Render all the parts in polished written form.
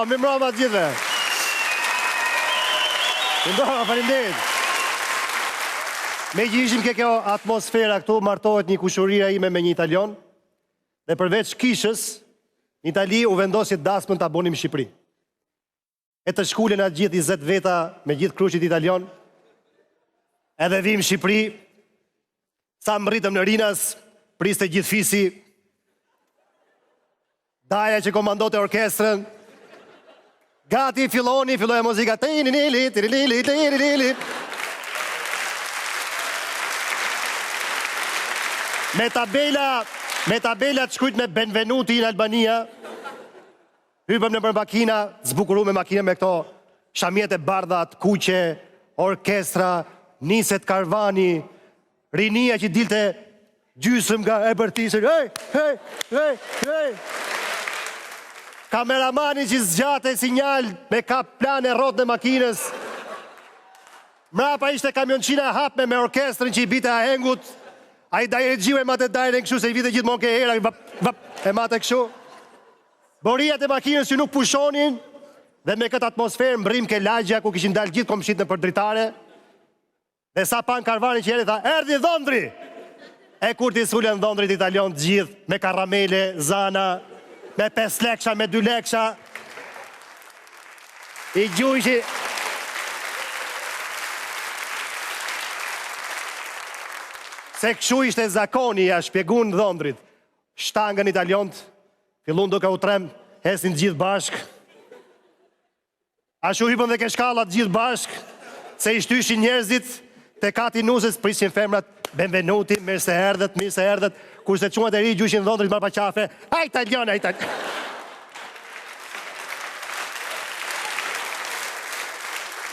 Mirëmbrëma të gjithëve. Mirëmbrëma, faleminderit. Meqë ishim ke kjo atmosfera këtu, martohet një kushurira ime me një italian, dhe përveç kishës, në Itali u vendos që dasmën ta bonim në Shqipëri. E të shkulen atë gjithë 20 veta me gjithë krushqit italian, edhe vim në Shqipëri, sa mrritëm në Rinas, priste gjithë fisi, daja që komandonte orkestrën, gati filloni, filloi muzika, tirilili, tirilili, tirilili. Me tabela, me tabela të shkrujtme Benvenuti in Albania, Hypëm nëpër makina, zbukurume makina me këto shamjet e bardha, të kuqe, orkestra, niset karvani, rinia që dilte gjysëm nga e bërtisën, hej, hej, hej, hej. Kameramani që zgjate sinjal me kap plan e rrotën e makinës. Mrapa ishte kamionçina e hapme me orkestrën që i bite ahengut. Ai dajrexhiu e mate dajren kështu se i vite gjithmonë ke era, vap, vap, e mate kështu. Boriat e makinës që nuk pushonin dhe me këtë atmosferë mbërrim ke lagja ku kishin dalë gjithë komshit nëpër dritare dhe sa panë karvanin që erdhi tha erdhi dhondri! E kur t'i sulen dhondrit italian të gjithë me karamele, zana, me 5 leksha, me 2 leksha, i gjujshi Se kshu ishte zakoni, ja shpjegun dhondrit. Shtangën italiont, fillun duke u trem, ecnin të gjithë bashkë. Ashtu hypën dhe ke shkalla të gjithë bashkë, se i shtyshin njerëzit te kati i nuses, prisnin femrat, benvenuti, mirë se erdhët, mirë se erdhët, kurse çunat e ri gjujshin dhondrit mbrapa qafe, a italian, a italian.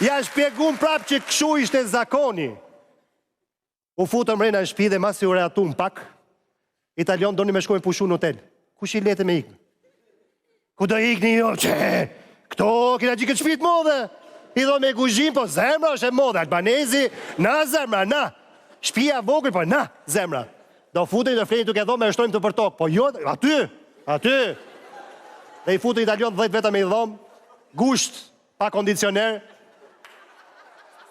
Ja shpjegun prapë që kshu ishte zakoni. U futëm mrena në shtëpi dhe masi u rehatum pak, italion donin me shku me pushu në hotel. Kush i lete me ikë? Ku do ikni jo? Që? Këto kina gjithë këtë shtëpi të madhe. I do me kuzhinë, po zemra është e madhe. Albanezi, na zemra, na. Shtëpia e vogël, po na zemra. Do futeni do fleni duke dhomë e shtrojmë të për tokë. Po jo, aty, aty. Dhe i futën italion 10 veta me i dhomë, gusht, Pa kondicioner.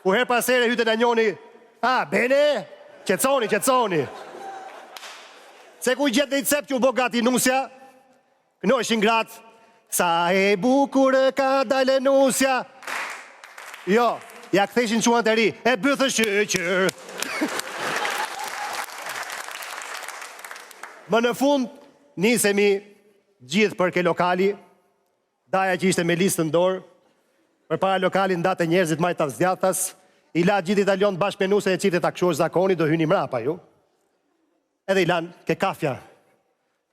Ku herë pas here hyte njoni, a, bene, qetësoni, qetësoni. Se ku gjet dhe i cep që u bo gati nusja, kënoheshin gratë, sa e bukur ka dale nusja. Jo, ja ktheshin çunat e ri, e bythë shyqyr. Më në fund, nisemi gjithë për ke lokali, Daja që ishte me listë në dorë, përpara lokalit ndate njerëzit majtas djathtas, i la gjithë italiont bashkë me nusen e çiftet tha kshu është zakoni do hyni mrapa ju. Edhe i lanë ke kafja.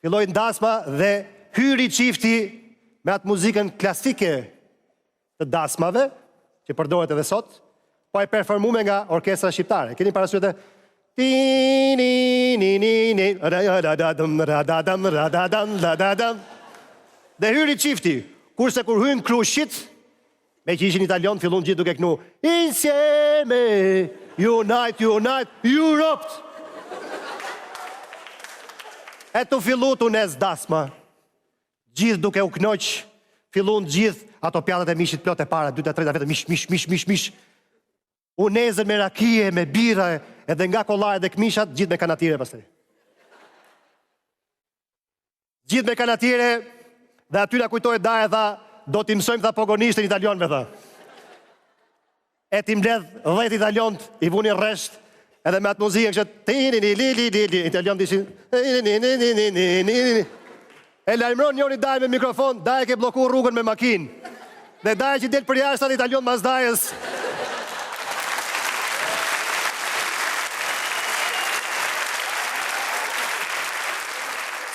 Filloi dasma dhe hyri çifti me atë muzikën klasike të dasmave, që përdoret edhe sot, po e performume nga orkestra shqiptare. Keni parasysh atë ti ni ni ni ni ra ra ra dam ra da dam ra da dam da da dam. Dhe hyri çifti, kurse kur hynë krushqit, meqë ishin italion, fillun gjithë duke knu Insieme, unite, unite, Europe! E tu fillu tu nes dasma. Gjithë duke u knoq, fillun gjithë ato pjatat e mishit plot e para, dyta, treta, vetëm mish, mish, mish, mish, mish. U nezën me rakie, me birra, edhe nga kollaret dhe këmishat, gjithë me kanatire pastaj. Gjithë me kanatire, dhe aty na kujtohet daja tha, do t'i mësojmë tha pogonishten italianëve tha. E t'i mbledh 10 italiont, i vuni rresht, edhe me atë muzikën kështë ti ni ni li li li li, italiont ishin ni ni ni ni ni ni ni ni. E lajmëron njëri dajë me mikrofon, daje ke blloku rrugën me makinë. Dhe daja që del për jashtë dhe italiont mas dajës.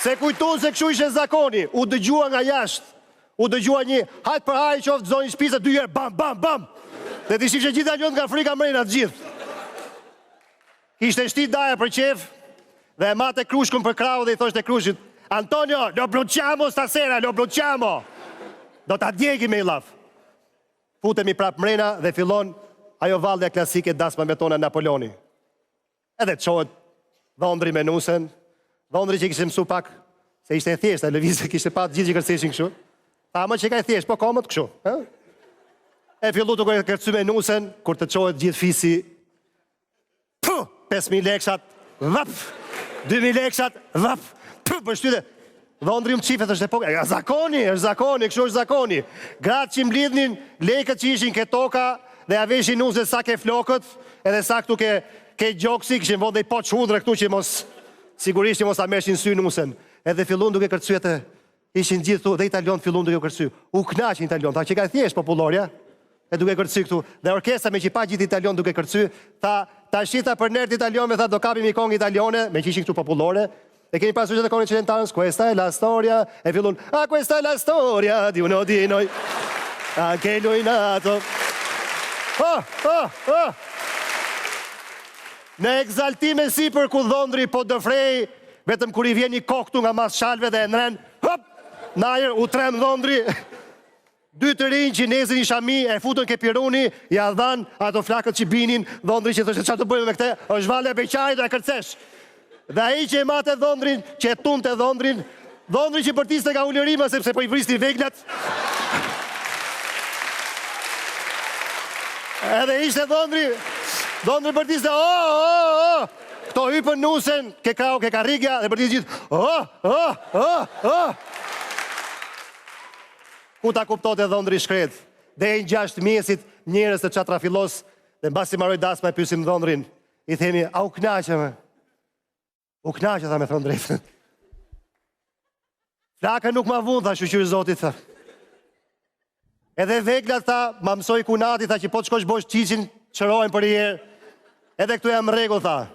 Se kujtun se kështu ishte zakoni, u dëgjua nga jashtë. U dëgjua një hajt për hajr qoftë zonjë shtëpisë dy herë bam bam bam. Dhe t'i shifshe gjithë italiont nga frika mrena të gjithë. Kishte shti daja për qef dhe e mate krushkun për krahu dhe i thoshte krushit Antonio, lo bruciamo stasera, lo bruciamo. Do ta djegim me i llaf. Futemi prap mrena dhe fillon ajo vallja klasike dasmave tona Napoloni. Edhe çohet dhondri me nusen, dhondri që kishte mësu pak, se ishte e thjeshtë, lëvizje kishte pa të gjithë që kërceshin kështu. Tha, ama qenka e thjeshtë, po komët kështu. Ë? E fillu duke kërcy me nusen, kur të çohet gjithë fisi, Puh! 5000 lekshat, vap! 2000 lekshat, vap! Puh, pështyte. Dhondri um çife thoshte po, ja zakoni, është zakoni, kështu është zakoni. Gratë që mblidhnin lekët që ishin ke toka dhe ja veshin nuses sa ke flokët, edhe sa këtu ke ke gjoksi, kishin vënë dhe i poç hudhre këtu që mos sigurisht që mos ta merrshin sy nusen. Edhe fillun duke kërcy atë Ishin gjithë këtu dhe italianët fillun duke kërcy. U kënaqën italianët, tha qenka e thjeshtë popullorja, e duke kërcy këtu. Dhe orkestra meqë i pa gjithë italianët duke kërcy, tha, tashi tha për nder të italianëve, tha do kapim një kongë italiane, meqë ishin këtu popullore. E keni parasysh atë kongën e Celentanos, questa è la storia, e fillun, a questa è la storia di uno di noi. Anche lui nato. Oh, oh, oh. Në ekzaltim e sipër ku dhondri po dëfrej, vetëm kur i vjen një kokë këtu nga mas shalëve dhe e ndren, hop! Në ajër u tremb dhondri. Dy të rinj që ndezën një shami e futën ke piruni, ia dhanë ato flakët që binin, dhondri që thoshte çfarë të bëjmë me këtë, është vallja e beqarit do e kërcesh. Dhe ai që e mate dhondrin, që e tundte dhondrin, dhondri që bërtiste nga ulërima sepse po i vrisnin veglat. Edhe ishte dhondri, dhondri bërtiste, oh, oh, oh, këto hypën nusen, ke krahu, ke karrigja, dhe bërtiste gjithë, oh, oh, oh, oh. Ku ta kuptote dhondri i shkretë, deri në 6 mjesit njerëz të çatrafillos, dhe mbasi mbaroi dasma e pyesim dhondrin, i themi, a u knaqe me? U knaqa, tha me thënë drejtën. Flakën nuk ma vunë, tha shyqyr zotit, tha. Edhe veglat, tha, ma mësoi kunati, tha që po të shkosh bosh qicin, shërohen përnjëherë. Edhe këtu jam rregull, tha.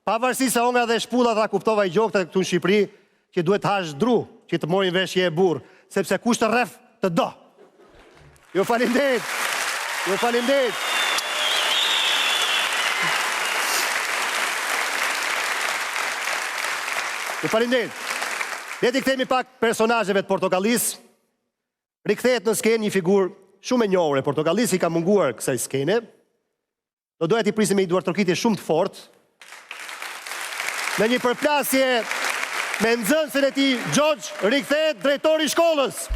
Pavarësisht se hongra dhe shpulla, tha, kuptova i gjokta këtu në Shqipëri, që duhet të hash dru, që të morin vesh je burrë, sepse kush të rref, të do. Ju faleminderit. Ju faleminderit. Ju faleminderit. Le t'i kthehemi pak personazheve të Portokallisë. Rikthehet në skenë një figurë shumë e njohur e Portokallisë, i ka munguar kësaj skene. Do doja t'i prisnim me një duartrokitje shumë të fortë. Në një përplasje me nxënësen e tij, Xhoxh, rikthehet drejtori i shkollës.